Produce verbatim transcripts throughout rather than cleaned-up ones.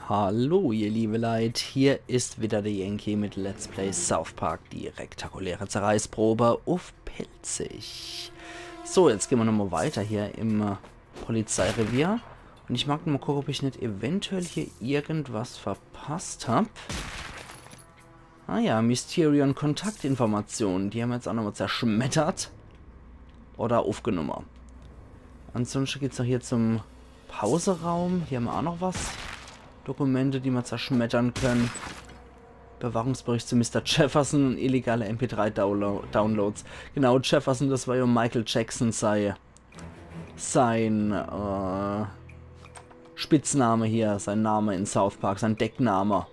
Hallo, ihr liebe Leit, hier is wieder der Yankee mit Let's Play South Park, die rektakuläre Zerreißprobe uff Pälzisch. So, jetzt gehn mer nochmal weiter hier im äh, Polizeirevier. Und ich mag nochmal gucken, ob ich net eventuell hier irgendwas verpasst hab. Ah ja, Mysterion Kontaktinformationen. Die hämmer jetzt auch nochmal zerschmettert. Oder uffgenumme. Ansonsten geht's noch hier zum Pauseraum. Hier hämmer auch noch was. Dokumente, die mer zerschmettern können. Bewachungsbericht zu Mister Jefferson und illegale M P drei Downlo- Downloads. Genau, Jefferson, das war ja Michael Jackson sei, sein äh, Spitzname hier, sein Name in South Park, sein Deckname.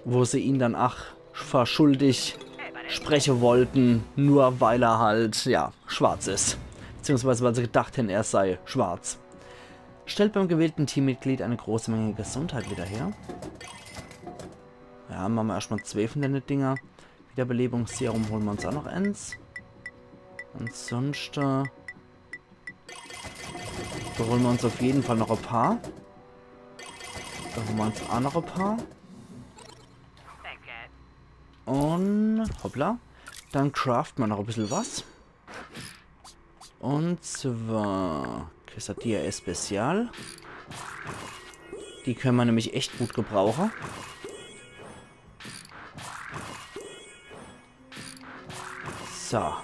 Wo se ihn dann ach verschuldig sprechen wollten, nur weil er halt, ja, schwarz is. Beziehungsweise weil se gedacht hätten, er sei schwarz. Stellt beim gewählten Teammitglied eine große Menge Gesundheit wieder her. Ja, mache mer erstmal zwee von denne Dinger. Wiederbelebungsserum holen mer uns auch noch eins. Ansonsten, da holen mer uns auf jeden Fall noch ein paar. Da holen mer uns auch noch ein paar. Und hoppla. Dann craften mer noch ein bisschen was. Und zwar Quesadilla Especial. Die können mer nämlich echt gut gebrauchen. So.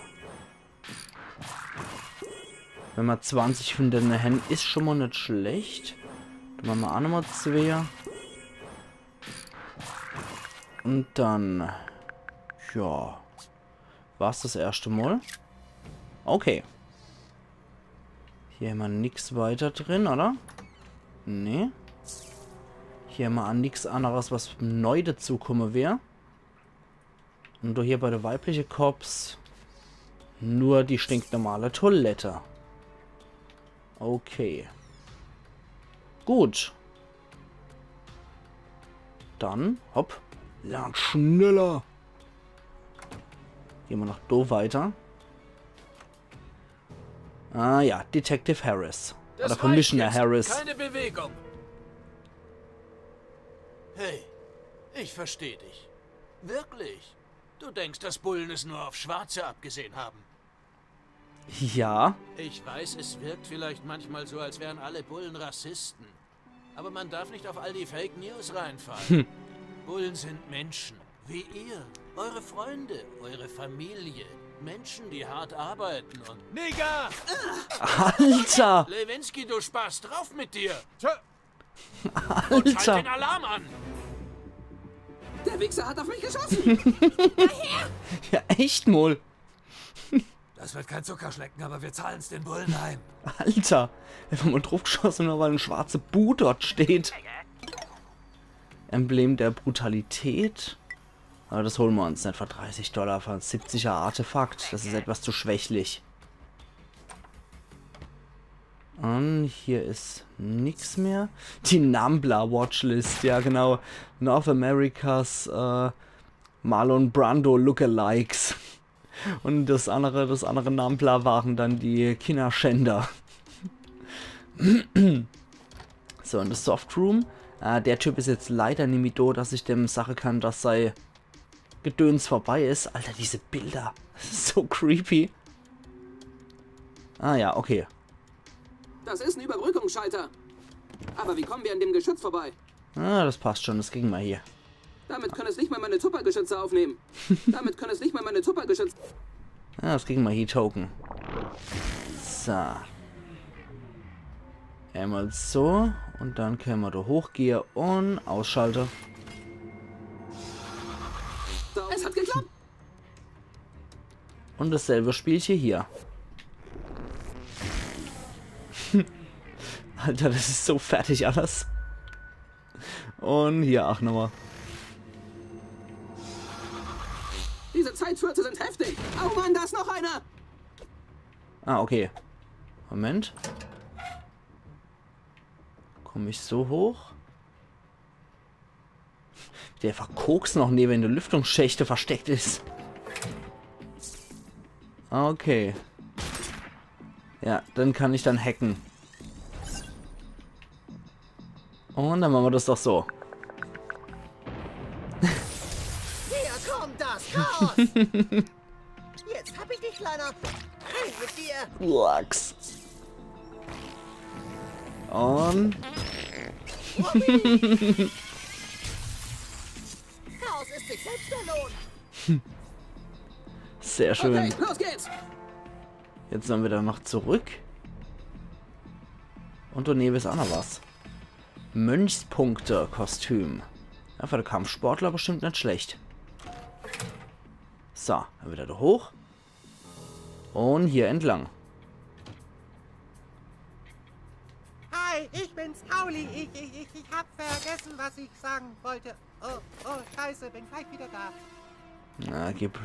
Wenn mer zwanzig von denne hän, is schon mal net schlecht. Dann mache mer auch nochmal zwee. Und dann, ja, war's das erste Mal. Okay. Hier hämmer nix weiter drin, oder? Nee. Hier hämmer auch nix anderes, was neu dazukomme wär. Und do hier bei de weibliche Cops nur die stinknormale Toilette. Okay. Gut. Dann, hopp. Lad schneller. Gehn mer noch do weiter. Ah ja, Detective Harris. Das Oder Commissioner reicht jetzt. Harris. Keine Bewegung. Hey, ich verstehe dich. Wirklich. Du denkst, dass Bullen es nur auf Schwarze abgesehen haben. Ja. Ich weiß, es wirkt vielleicht manchmal so, als wären alle Bullen Rassisten. Aber man darf nicht auf all die Fake News reinfallen. Bullen sind Menschen, wie ihr. Eure Freunde, eure Familie. Menschen, die hart arbeiten und... Nigger! Alter! Lewinsky, du Spast, drauf mit dir! Tja, und schalt Alter! Den Alarm an! Der Wichser hat auf mich geschossen! Ja, echt mol. Das wird kein Zuckerschlecken, aber wir zahlen's den Bullen heim. Alter, einfach mal draufgeschossen, nur weil e schwarze Bu dort steht. Emblem der Brutalität. Aber das holen wir uns nicht für dreißig Dollar für ein siebziger Artefakt. Das ist etwas zu schwächlich. Und hier ist nix mehr. Die Nambla Watchlist, ja genau. North Americas äh, Marlon Brando Lookalikes. Und das andere, das andere Nambla waren dann die Kinderschänder. So, in the Soft Room. Äh, der Typ ist jetzt leider nimmi do, dass ich dem sage kann, dass sei Gedöns vorbei ist. Alter, diese Bilder. Das ist so creepy. Ah ja, okay. Das ist ein Überbrückungsschalter. Aber wie kommen wir an dem Geschütz vorbei? Ah, das passt schon, das kriegen wir hier. Damit können es nicht mal meine Tuppergeschütze aufnehmen. Damit können es nicht mal meine Tuppergeschütze. Ah, das kriegen wir hier, Token. So. Einmal so. Und dann können wir da hochgehen und ausschalten. Es hat geklappt. Und dasselbe Spielche hier. Alter, das ist so fertig alles. Und hier auch nochmal. Diese Zeitschürze sind heftig. Oh Mann, da ist noch einer. Ah, okay. Moment. Komm ich so hoch? Der einfach Koks noch neben in der Lüftungsschächte versteckt ist. Okay. Ja, dann kann ich dann hacken. Und dann mache mer das doch so. Hier kommt das Chaos! Jetzt hab ich dich, Kleiner. Rein mit dir! Lachs. Und Chaos ist sich selbst der Lohn. Sehr schön. Okay, los geht's! Jetzt sollen wir dann noch zurück. Und daneben ist auch noch was. Mönchspunkte-Kostüm. Ja, für den Kampfsportler bestimmt nicht schlecht. So, dann wieder da hoch. Und hier entlang. Hi, ich bin's, Tauli. Ich, ich, ich, ich hab vergessen, was ich sagen wollte. Oh, oh, scheiße, bin gleich wieder da. Na, gib,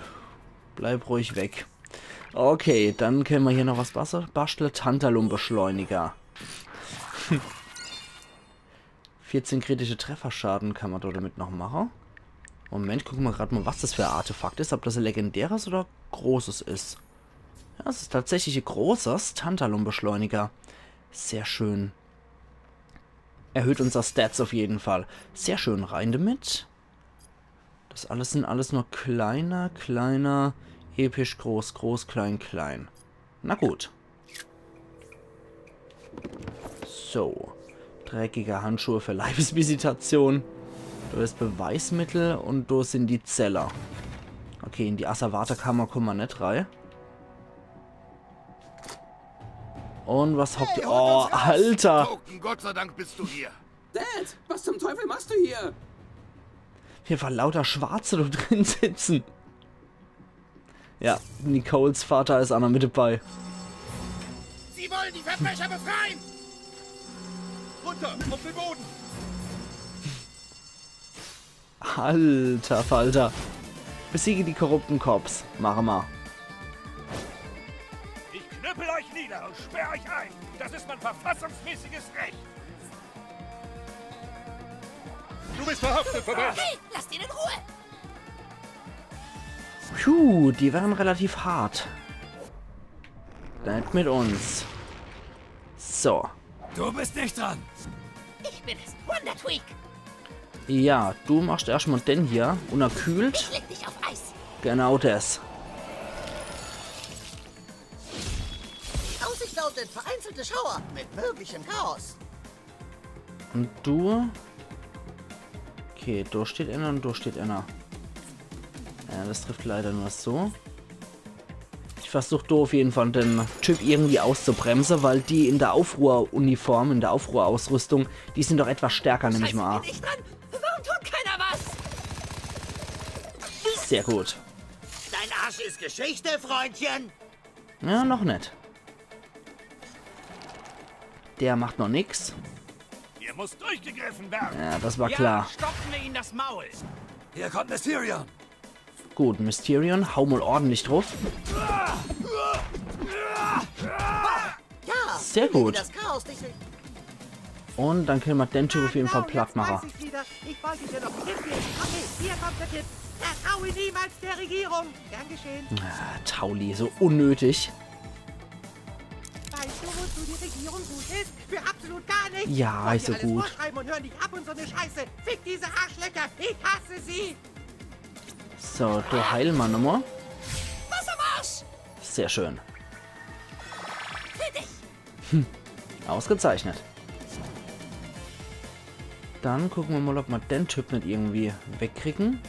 bleib ruhig weg. Okay, dann können wir hier noch was basteln. Bastle Tantalum-Beschleuniger. Vierzehn kritische Trefferschaden kann man dort damit noch machen. Moment, gucken wir gerade mal, was das für ein Artefakt ist. Ob das ein legendäres oder großes ist. Ja, es ist tatsächlich ein großes Tantalum-Beschleuniger. Sehr schön. Erhöht unsere Stats auf jeden Fall. Sehr schön, rein damit. Das alles sind alles nur kleiner, kleiner, episch, groß, groß, klein, klein. Na gut. So. Dreckige Handschuhe für Leibesvisitation. Da ist Beweismittel und da sind die Zelle. Okay, in die Asservaterkammer kommen wir nicht rein. Und was habt ihr? Oh, Alter! Token, Gott sei Dank bist du hier. Dad, was zum Teufel machst du hier? Hier war lauter Schwarze da drin sitzen. Ja, Nicoles Vater ist auch noch mit dabei. Sie wollen die Verbrecher befreien! Runter, auf den Boden! Alter Falter. Besiege die korrupten Cops. Mache ma. Ich knüppel euch nieder und sperr euch ein. Das ist mein verfassungsmäßiges Recht. Du bist verhaftet, Verbrecher. Hey, lass ihn in Ruhe! Puh, die waren relativ hart. Bleibt mit uns. So. Du bist nicht dran. Ich bin es, Wonder Tweak. Ja, du machst erstmal den hier. Unterkühlt. Ich leg dich auf Eis. Genau das. Die Aussicht lautet vereinzelte Schauer mit möglichem Chaos. Und du? Okay, da steht einer und da steht einer. Ja, das trifft leider nur so. Ich versuch da auf jeden Fall den Typ irgendwie auszubremsen, weil die in der Aufruhruniform, in der Aufruhrausrüstung, die sind doch etwas stärker, nehme ich mal an. Bin ich dran? Warum tut keiner was? Sehr gut. Dein Arsch ist Geschichte, Freundchen. Ja, noch nicht. Der macht noch nix. Hier muss durchgegriffen werden. Ja, das war klar. Stopfen wir ihnen das Maul. Hier kommt Mysterion. Gut, Mysterion, hau mal ordentlich drauf. Ja, Sehr gut. Das Chaos dich nicht. Und dann können wir den Typ auf jeden Fall Genau, platt jetzt machen. Weiß ich wieder. Ich wollte dir noch einen Tipp geben. Okay, hier kommt der Tipp. Vertraue niemals der Regierung. Gern geschehen. Ah, Tauli, so unnötig. Weißt du, wozu die Regierung gut ist? Für absolut gar nichts. Ja, Wollen ist so dir alles gut. Vorschreiben und hören nicht ab und so eine Scheiße. Fick diese Arschlöcher. Ich hasse sie. So, du heil mal nochmal. Was am Arsch? Sehr schön. Für dich. Ausgezeichnet. Dann gucken wir mal, ob wir den Typ nicht irgendwie wegkriegen.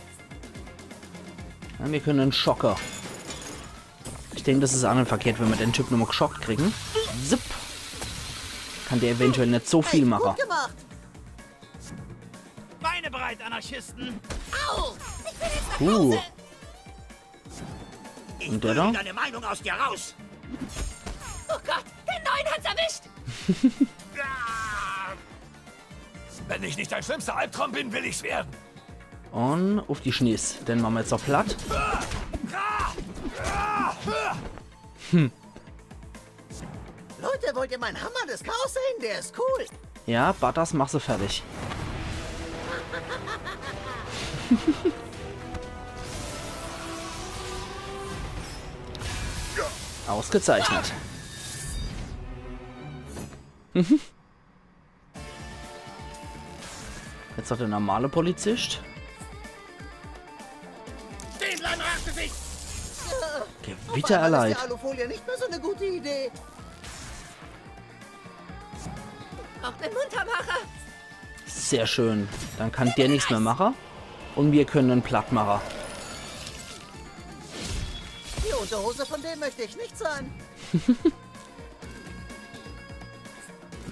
Ja, wir können einen Schocker. Ich denke, das ist auch nicht verkehrt, wenn wir den Typ nochmal geschockt kriegen. Zip. Kann der eventuell nicht so viel machen. Gut gemacht. Beine breit, Anarchisten. Au! Ich will jetzt nach Uh. Hause. Und der da? Deine Meinung aus dir raus. Oh Gott, den neuen hat's erwischt. Wenn ich nicht dein schlimmster Albtraum bin, will ich's werden. Und auf die Schniss. Den machen wir jetzt auf platt. Leute, wollt ihr meinen Hammer des Chaos sehen? Der ist cool. Ja, Butters, mach sie fertig. Ausgezeichnet. Jetzt hat der normale Polizist. Stehen bleiben, Arschgesicht! Gewitter erleid. Alufolie nicht mehr so eine gute Idee. Braucht einen Muntermacher. Sehr schön. Dann kann der nichts mehr machen. Und wir können en platt machen. Die Unterhose von dem möchte ich nicht sein.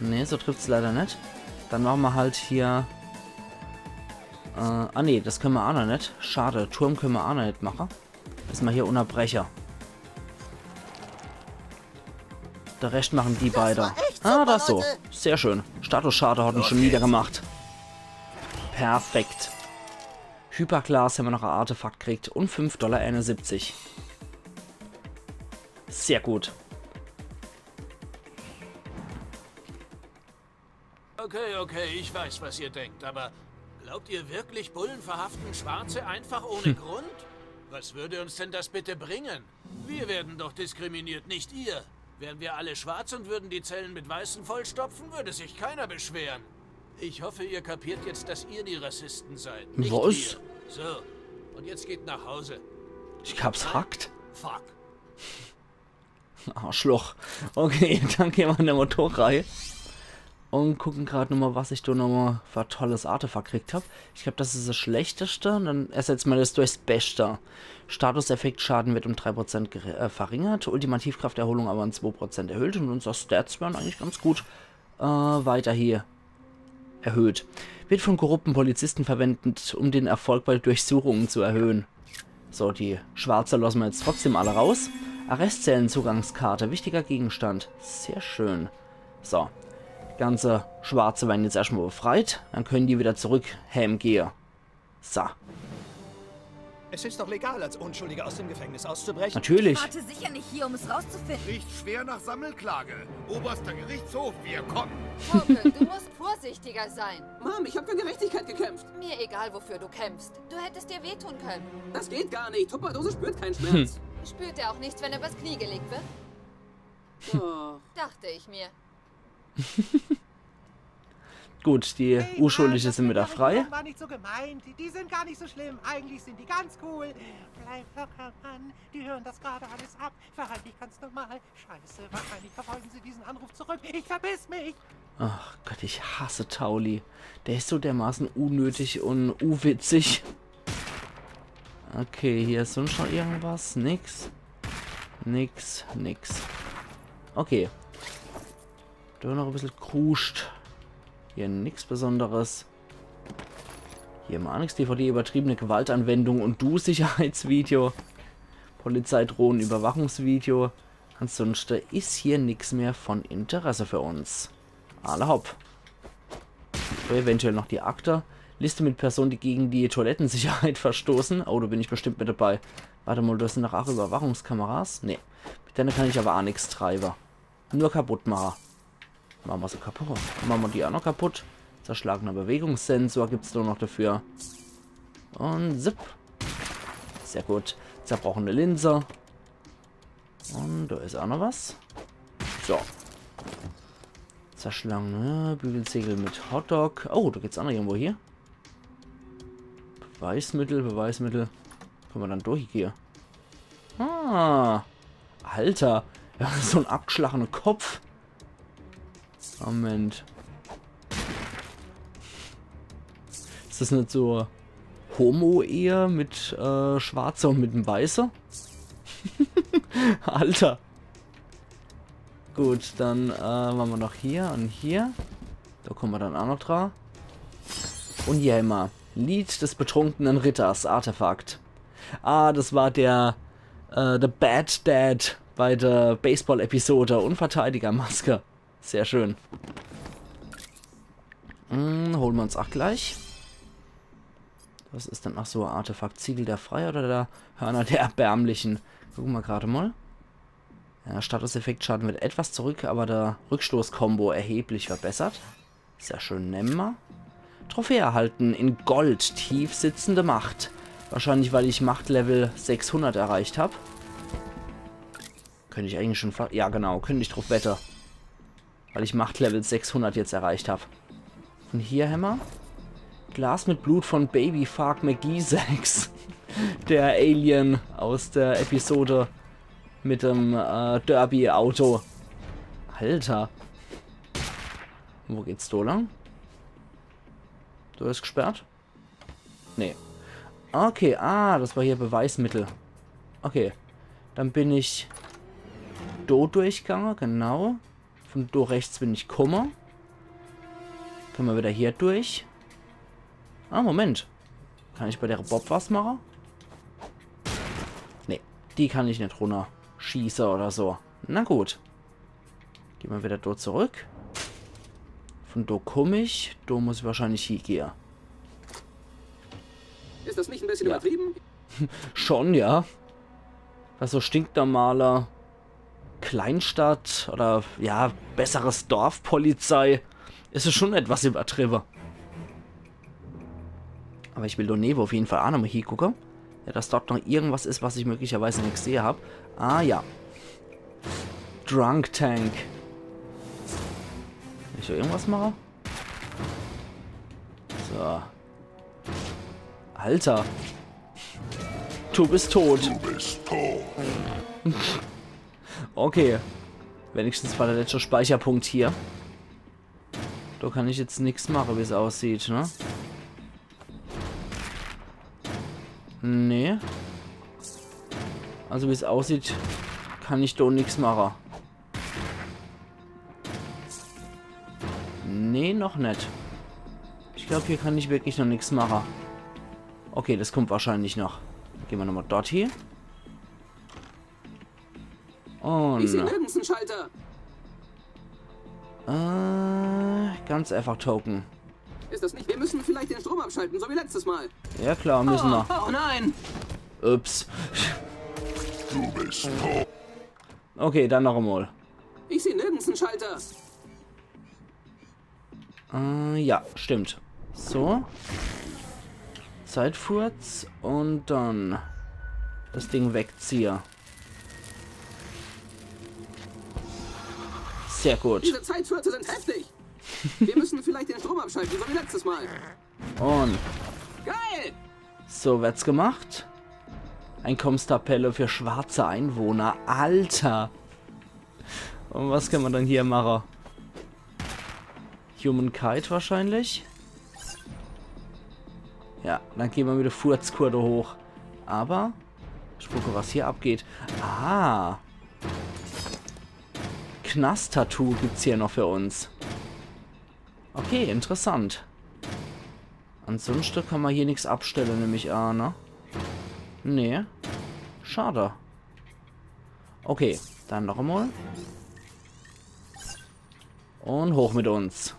Nee, so trifft's leider net. Dann machen wir halt hier. Äh, ah nee, das können wir auch noch net. Schade, Turm können wir auch noch net machen. Müssen wir hier unterbrechen. Der Rest machen die beide. Ah, das so. Sehr schön. Statusschade hat en schon niedergemacht. Perfekt. Hyperglas haben wir noch ein Artefakt gekriegt und fünf Dollar einundsiebzig. Sehr gut. Okay, okay, ich weiß, was ihr denkt, aber glaubt ihr wirklich, Bullen verhaften Schwarze einfach ohne Grund? Was würde uns denn das bitte bringen? Wir werden doch diskriminiert, nicht ihr. Wären wir alle schwarz und würden die Zellen mit Weißen vollstopfen, würde sich keiner beschweren. Ich hoffe, ihr kapiert jetzt, dass ihr die Rassisten seid, nicht wir. Was? So, und jetzt geht nach Hause. Ich hab's hackt. Fuck. Arschloch. Okay, dann gehen wir in der Motorrei. Und gucken grad nochmal, was ich da nochmal für tolles Artefakt gekriegt hab. Ich glaub, das is das Schlechteste. Und dann ersetzt man das durchs Beste. Statuseffekt Schaden wird um drei Prozent gere- äh, verringert. Ultimativkrafterholung aber um zwei Prozent erhöht. Und unsere Stats werden eigentlich ganz gut äh, weiter hier erhöht. Wird von korrupten Polizisten verwendet, um den Erfolg bei Durchsuchungen zu erhöhen. So, die Schwarze lassen wir jetzt trotzdem alle raus. Arrestzellenzugangskarte, wichtiger Gegenstand. Sehr schön. So, ganze Schwarze werden jetzt erstmal befreit. Dann können die wieder zurück heimgehe. So. Es ist doch legal, als Unschuldiger aus dem Gefängnis auszubrechen. Natürlich. Ich warte sicher nicht hier, um es rauszufinden. Riecht schwer nach Sammelklage. Oberster Gerichtshof, wir kommen. Hoke, du musst vorsichtiger sein. Mom, ich hab für Gerechtigkeit gekämpft. Mir egal, wofür du kämpfst. Du hättest dir wehtun können. Das geht gar nicht. Tupperdose spürt keinen Schmerz. Spürt er auch nichts, wenn er übers Knie gelegt wird? Doch. Dachte ich mir. Gut, die Unschuldige sind wieder frei. Hey, Mann, das mit dem Jungen war nicht so gemeint. Die sind gar nicht so schlimm. Eigentlich sind die ganz cool. Bleib locker, Mann. Die hören das gerade alles ab. Verhalte dich ganz normal. Scheiße, wahrscheinlich verfolgen sie diesen Anruf zurück. Ich verpiss mich. Ach Gott, ich hasse Towelie. Der is so dermaßen unnötig und uwitzig. Okay, hier is sonst noch irgendwas? Nix. Nix, nix. Okay. Do noch e bissel Kruscht. Hier nix Besonderes. Hier mal nix. D V D übertriebene Gewaltanwendung und du Sicherheitsvideo. Polizeidrohnen, Überwachungsvideo. Ansonsten is hier nix mehr von Interesse für uns. Alla hopp. So, eventuell noch die Akte. Liste mit Personen, die gegen die Toilettensicherheit verstoßen. Oh, da bin ich bestimmt mit dabei. Warte mal, da sind doch auch Überwachungskameras. Nee. Mit denen kann ich aber auch nix treiben. Nur kaputt machen. Machen wir sie kaputt. Machen wir die auch noch kaputt. Zerschlagener Bewegungssensor gibt's nur noch dafür. Und zip. Sehr gut. Zerbrochene Linse. Und da is auch noch was. So. Zerschlagene Bügelsegel mit Hotdog. Oh, da geht's auch noch irgendwo hier. Beweismittel, Beweismittel. Können wir dann durchgehen? Ah. Alter. Ja, so en abgeschlagene Kopf. Moment. Is das net so Homo-Ehe mit äh, Schwarze und mit dem Weiße? Alter. Gut, dann äh, machen wir noch hier und hier. Da kommen wir dann auch noch dran. Und hier immer. Lied des betrunkenen Ritters, Artefakt. Ah, das war der äh, The Bad Dad bei der Baseball-Episode und Verteidigermaske. Sehr schön. Hm, holen wir uns auch gleich. Was is denn? Ach so, Artefakt. Ziegel der Freiheit oder der Hörner der Erbärmlichen? Gucken wir gerade mal. Ja, Statuseffekt Schaden wird etwas zurück, aber der Rückstoß-Combo erheblich verbessert. Sehr schön, nehmen wir. Trophäe erhalten in Gold, tief sitzende Macht. Wahrscheinlich, weil ich Machtlevel sechshundert erreicht hab. Könnte ich eigentlich schon fa-, ja genau, könnte ich drauf wette. Weil ich Machtlevel sechshundert jetzt erreicht hab. Und hier hämmer Glas mit Blut von Baby Fark McGee sechs. Der Alien aus der Episode mit dem äh, Derby-Auto. Alter. Wo geht's do lang? Do is gesperrt? Nee. Okay, ah, das war hier Beweismittel. Okay. Dann bin ich do durchgange, genau. Von do rechts bin ich kumme. Könne mer wieder hier durch. Ah, Moment. Kann ich bei der Bob was mache? Nee, die kann ich net runnerschieße oder so. Na gut. Geh mer wieder do zurück. Von do kumm ich. Do muss ich wahrscheinlich hiegehe. Ist das nicht ein bisschen Ja. Übertrieben? Schon, ja. Was so stinknormaler Kleinstadt oder, ja, besseres Dorfpolizei, is es schon etwas übertriwwe. Aber ich will do newe auf jeden Fall aa nochmal hiegucke. Ja, dass dort noch irgendwas is, was ich möglicherweise net gesehe hab. Ah ja. Drunk Tank. Kann ich do irgendwas mache? So. Alter. Du bist tot. Du bist tot. Okay. Wenigstens war der letzte Speicherpunkt hier. Do kann ich jetzt nix mache, wie's aussieht, ne? Nee. Also wie's aussieht, kann ich do nix mache. Nee, noch net. Ich glaub, hier kann ich wirklich noch nix mache. Okay, das kommt wahrscheinlich noch. Geh mer nochmal dort hie. Und Ich sehe nirgends einen Schalter. äh, ganz einfach Token. Ist das nicht? Wir müssen vielleicht den Strom abschalten, so wie letztes Mal. Ja klar, müssen wir. Oh nein! Ups. Du bist tot. Okay, dann noch einmal. Ich sehe nirgends einen Schalter. Äh, ja, stimmt. So. Zeitfurz und dann das Ding wegziehe. Sehr gut. Diese Zeitfurze sind heftig. Wir müssen vielleicht den Strom abschalten, so wie letztes Mal. Und Geil! so wird's gemacht. Einkommenstabelle für schwarze Einwohner. Alter. Und was kann man dann hier machen? Human Kite wahrscheinlich. Ja, dann gehen wir mit der Furzkur do hoch. Aber ich gucke, was hier abgeht. Ah. Knast-Tattoo gibt's hier noch für uns. Okay, interessant. Ansonsten kann man hier nix abstellen, nehme ich an, ne? Nee. Schade. Okay, dann noch einmal. Und hoch mit uns.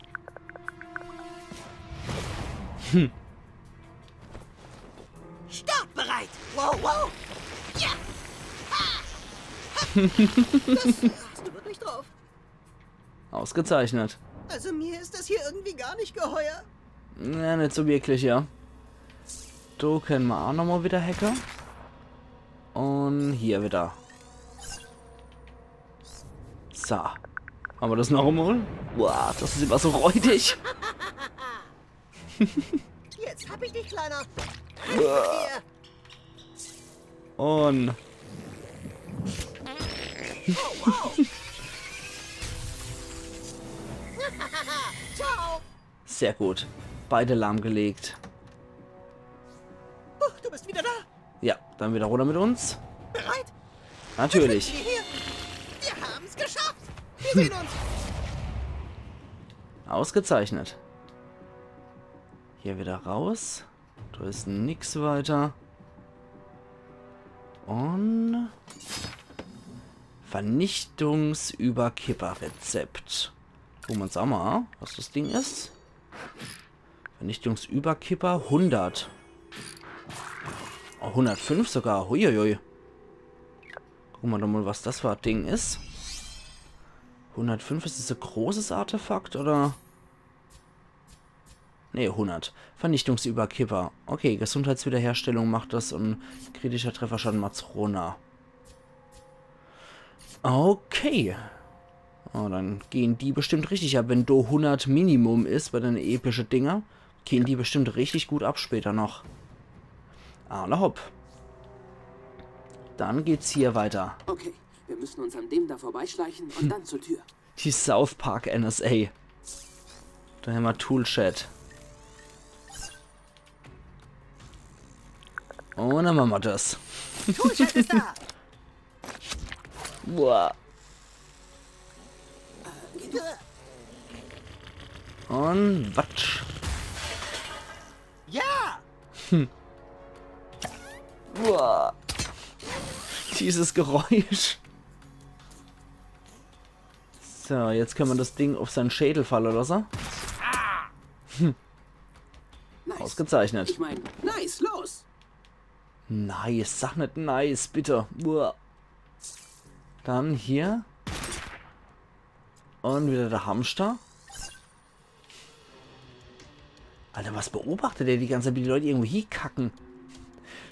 Startbereit! Wow, wow! Ja! Ha! Das hast du wirklich drauf. Ausgezeichnet. Also mir ist das hier irgendwie gar nicht geheuer. Na, nicht so wirklich, ja. Do können wir auch nochmal wieder hacke. Und hier wieder. So. Haben wir das noch einmal? Boah, das ist immer so räudig. Jetzt hab ich dich, Kleiner. Hier. Und Oh, wow. Ciao. sehr gut. Beide lahmgelegt. Huch, du bist wieder da. Ja, dann wieder runter mit uns. Bereit? Natürlich. Hier, hier. Wir haben's geschafft. Wir sehen uns. Ausgezeichnet. Hier wieder raus. Da ist nix weiter. Und Vernichtungsüberkipper-Rezept. Gucken wir uns auch mal, was das Ding ist. Vernichtungsüberkipper hundert. Oh, hundertfünf sogar. Huiuiui. Gucken wir doch mal, was das für ein Ding ist. Hundertfünf, ist das ein großes Artefakt oder? Nee, hundert. Vernichtungsüberkipper. Okay, Gesundheitswiederherstellung macht das und kritischer Trefferschaden macht's runter. Okay. Oh, dann gehen die bestimmt richtig ab, wenn do hundert Minimum ist bei den epische Dinger. Gehen die bestimmt richtig gut ab später noch. Alla hopp. Dann geht's hier weiter. Okay, wir müssen uns an dem da vorbeischleichen und dann zur Tür. Die South Park N S A. Do hämmer Toolshed. Un dann mache mer des. Toolshed ist da! Boah. Geht du? Un watsch. Ja! Boah. Dieses Geräusch. So, jetzt kenne mer des Ding uff sein Schädel falle losse. Nice. Ausgezeichnet. Ich meine, nice, los! Nice, sag net nice, bitte. Uah. Dann hier. Un wieder de Hamster. Alter, was beobachtet der die ganze Zeit, wie die Leute irgendwo hiekacke?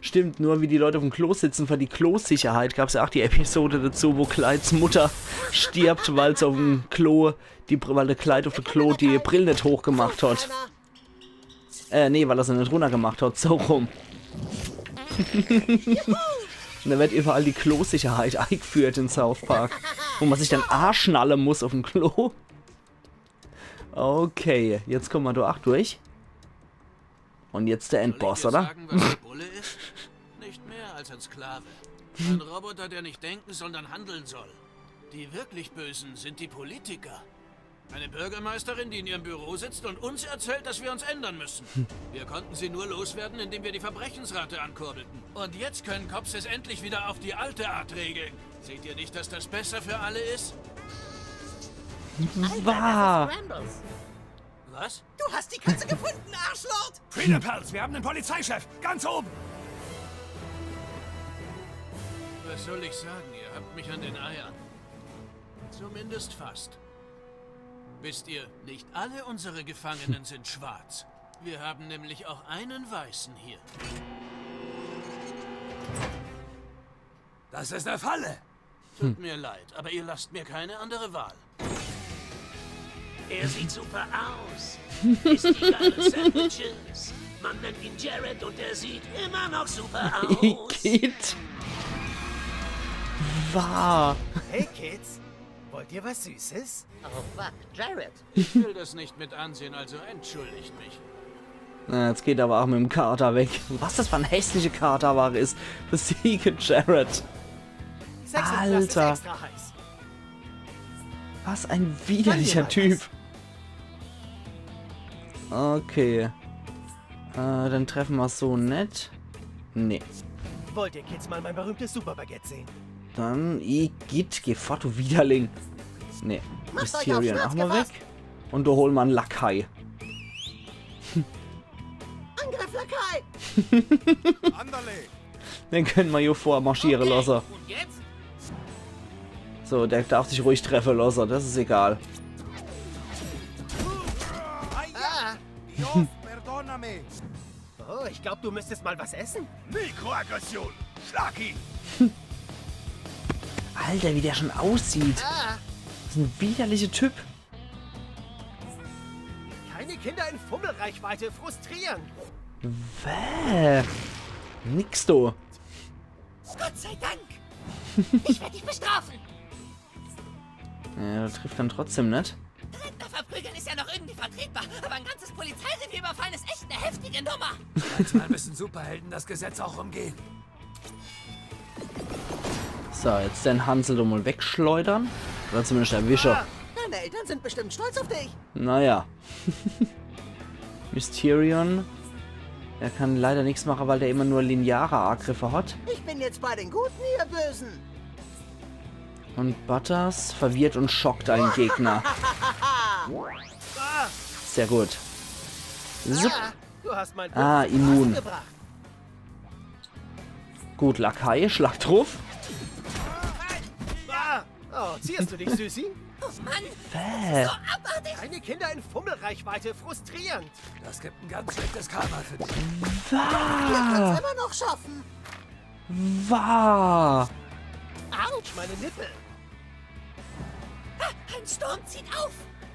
Stimmt, nur wie die Leute uffm Klo sitze. Für die Klosicherheit gab's jo ach die Episode dazu, wo Clydes Mutter stirbt, weil se uffm Klo, die, Br- weil de Clyde uff de Klo die Brill net hochgemacht hat. Äh, nee, weil er se net runnergemacht hat, so rum. Un do werd überall die Klosicherheit eingeführt in South Park, wo mer sich dann aaschnalle muss uffm Klo. Okay, jetzt komme mer do ach durch. Un jetzt de Endboss, Soll ich dir oder? Sagen, was der Bulle ist? Nicht mehr als ein Sklave. Ein Roboter, der nicht denken, sondern handeln soll. Die wirklich Bösen sind die Politiker. Eine Bürgermeisterin, die in ihrem Büro sitzt und uns erzählt, dass wir uns ändern müssen. Wir konnten sie nur loswerden, indem wir die Verbrechensrate ankurbelten. Und jetzt können Cops es endlich wieder auf die alte Art regeln. Seht ihr nicht, dass das besser für alle ist? Bah. Brambles. Was? Du hast die Katze gefunden, Arschlord! Freedom Pals, wir haben den Polizeichef, ganz oben. Was soll ich sagen? Ihr habt mich an den Eiern. Zumindest fast. Wisst ihr, nicht alle unsere Gefangenen sind schwarz. Wir haben nämlich auch einen Weißen hier. Das ist eine Falle. Tut mir leid, aber ihr lasst mir keine andere Wahl. Er sieht super aus. Isst die geilen Sandwiches. Man nennt ihn Jared und er sieht immer noch super aus. Igitt. Bah. Hey Kids, wollt ihr was Süßes? Oh fuck, Jared. Ich will das nicht mit ansehen, also entschuldigt mich. Na, jetzt geht er awwer ach mit'm Kater weg. Was des für e hässliche Katerwach is. Besiege Jared. Sechs und das ist Alter. Extra heiß. Was e widerlicher Typ. Okay. Äh, dann treffe mer so net. Nee. Wollt ihr Kids mal mein berühmtes Superbaguette sehen? Dann, igitt, geh fort, du Widerling. Nee. Macht euch auf Mysterion Schmerz ach mol weg. gefasst. Un do hole mer en Lakai. Angriff, Lakai! Andale. Den kenne mer jo vormarschiere losse. Und jetzt? So, der darf sich ruhig treffe losse, des is egal. Ah, Dios, perdóname. Oh, ich glaub, du müsstest mal was essen. Mikroaggression. Schlag ihn. Alter, wie der schon aussieht. Ah, Des is en widerlicher Typ. keine Kinder in Fummelreichweite, frustrierend. Bäh. Nix do. Gott sei Dank! Ich werde dich bestrafen! Ja, der trifft dann trotzdem net. Rentner verprügeln ist ja noch irgendwie vertretbar, aber ein ganzes Polizeirevier überfallen ist echt eine heftige Nummer! Manchmal müssen Superhelden das Gesetz auch umgehen. So, jetzt den Hansel do mol wegschleudere. Oder zumindest erwische. Deine Eltern sind bestimmt stolz auf dich! Naja. Mysterion. Er kann leider nix mache, weil der immer nur lineare Agriffe hat. Ich bin jetzt bei den Guten, ihr Bösen! Und Butters verwirrt und schockt einen Gegner. Sehr gut. Zup. Ah, du hast mein Ah, Böses zum immun. Rasen gebracht! Gut, Lakai, schlag druff. Ah, oh, zierst du dich, Süßi? Bäh. Keine Kinder in Fummelreichweite, frustrierend! Das gibt ein ganz schlechtes Karma für dich. Wah. Immer noch schaffen! Wah. Autsch, meine Nippel! Ein Sturm zieht auf!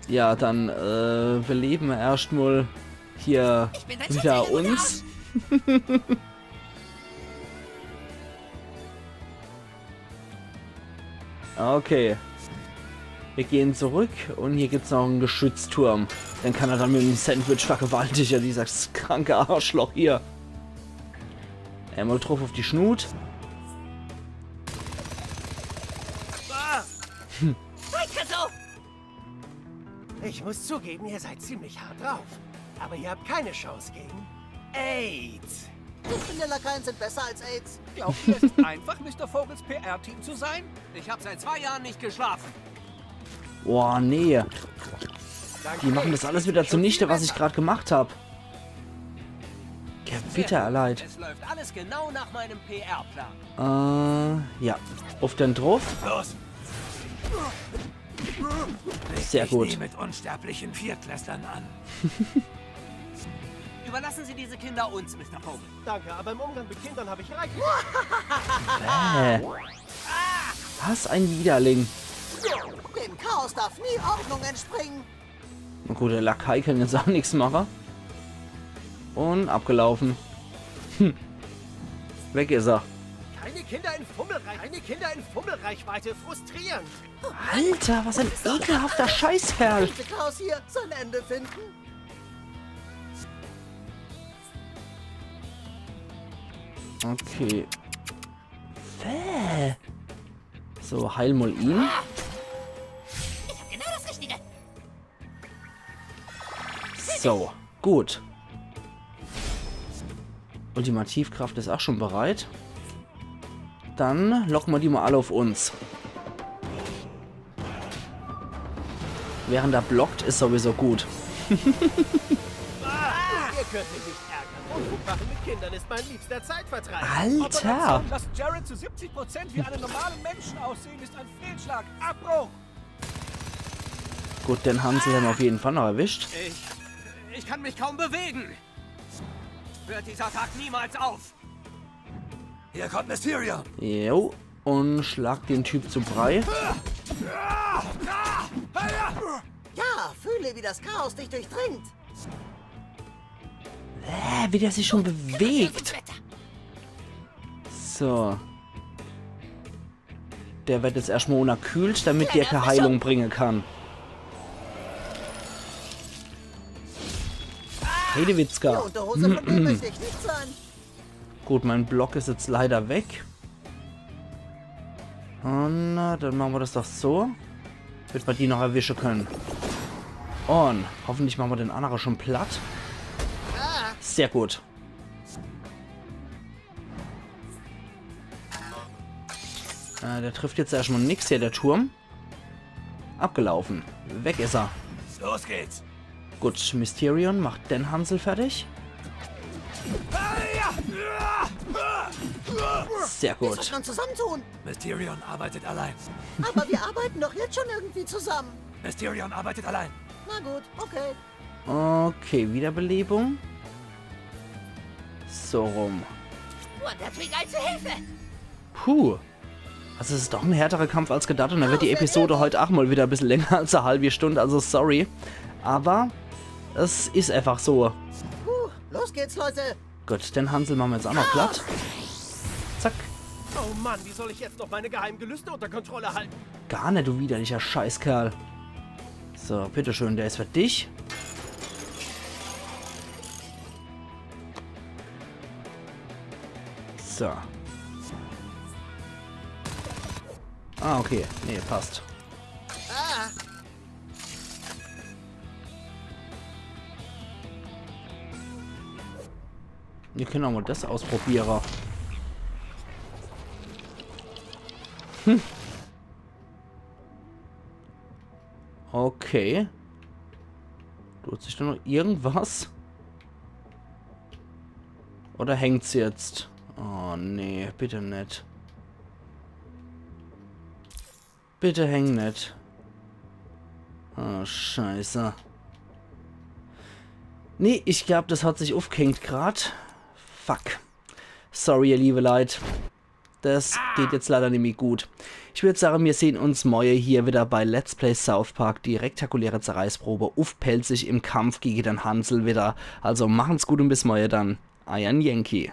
Ja, dann äh, belebe mer erscht mol hier wieder uns. Okay. Wir gehen zurück und hier gibt's noch en Geschützturm. Den kann er dann mit em Sandwich vergewaltige, dieser kranke Arschloch hier. Einmal druff auf die Schnut. Ich muss zugeben, ihr seid ziemlich hart drauf. Aber ihr habt keine Chance gegen AIDS. Ich finde, Lakaien sind besser als AIDS. Glaubt ihr, es ist einfach, Mister Vogels P R-Team zu sein? Ich habe seit zwei Jahren nicht geschlafen. Boah, nee. Die machen das alles wieder zunichte, was ich gerade gemacht habe. Gewitter, Leute. Es läuft alles genau nach meinem P R-Plan. Äh, ja. Auf den drauf. Los, Sehr gut. Mit unsterblichen Viertklässlern an. Überlassen Sie diese Kinder uns, Mister Vogel. Danke, aber im Umgang mit Kindern habe ich reichlich. Äh. Was ein Widerling. Dem Chaos darf nie Ordnung entspringen. Na gut, der Lakai kann jetzt auch nichts machen. Und abgelaufen. Hm. Weg ist er. Keine Kinder in Fummelreich, keine Kinder in Fummelreichweite, frustrierend. Alter, was ein ekelhafter Scheißkerl. Bitte Chaos hier sein Ende finden. Okay. Bäh. So, heil mal ihn. Genau das Richtige. So, gut. Ultimativkraft ist auch schon bereit. Dann locken wir die mal alle auf uns. Während er blockt, ist sowieso gut. Ihr könnt mich nicht ärgern. Unfug machen mit Kindern ist mein liebster Zeitvertreib. Alter! Dass Jared zu siebzig Prozent wie einen normalen Menschen aussehen, ist ein Fehlschlag. Abbruch! Gut, den Hansel haben wir auf jeden Fall noch erwischt. Ich. Ich kann mich kaum bewegen. Hört dieser Tag niemals auf. Hier kommt Mysterion. Jo, und schlag den Typ zu Brei. Ja, fühle, wie das Chaos dich durchdringt. Äh, wie der sich schon bewegt. So. Der wird jetzt erstmal unterkühlt, damit der keine Heilung bringen kann. Heidewitzka. Unterhose von dem möchte ich nicht sein. Gut, mein Block ist jetzt leider weg. Und äh, dann machen wir das doch so. Damit wir die noch erwischen können. Und hoffentlich machen wir den anderen schon platt. Sehr gut. Äh, der trifft jetzt erstmal nix hier, der Turm. Abgelaufen. Weg ist er. Los geht's. Gut, Mysterion macht den Hansel fertig. Sehr Wir gut. sollten uns zusammentun. Mysterion arbeitet allein. Aber wir arbeiten doch jetzt schon irgendwie zusammen. Mysterion arbeitet allein. Na gut, okay. Okay, Wiederbelebung. So rum. Wonder Twig, zu Hilfe! Puh. Also es ist doch ein härterer Kampf als gedacht und da wird die Episode heute auch mal wieder ein bisschen länger als eine halbe Stunde, also sorry. Aber es ist einfach so. Puh, los geht's, Leute. Gut, den Hansel machen wir jetzt auch noch platt. Zack. Oh Mann, wie soll ich jetzt noch meine geheimen Gelüste unter Kontrolle halten? Gar nicht, du widerlicher Scheißkerl. So, bitteschön, der ist für dich. So. Ah, okay. Nee, passt. Wir können auch mal das ausprobieren. Hm. Okay. Tut sich da noch irgendwas? Oder hängt's jetzt? Oh nee, bitte net. Bitte häng net. Oh, scheiße. Nee, ich glaub, das hat sich uffgehängt grad. Fuck. Sorry, ihr liebe Leit. Das geht jetzt leider nimmi gut. Ich würd sage, mir sehn uns moie hier wieder bei Let's Play South Park, die rektakuläre Zerreißprobe uff Pälzisch im Kampf gege den Hansel wieder. Also machen's gut und bis moie dann. Eiern Yankee.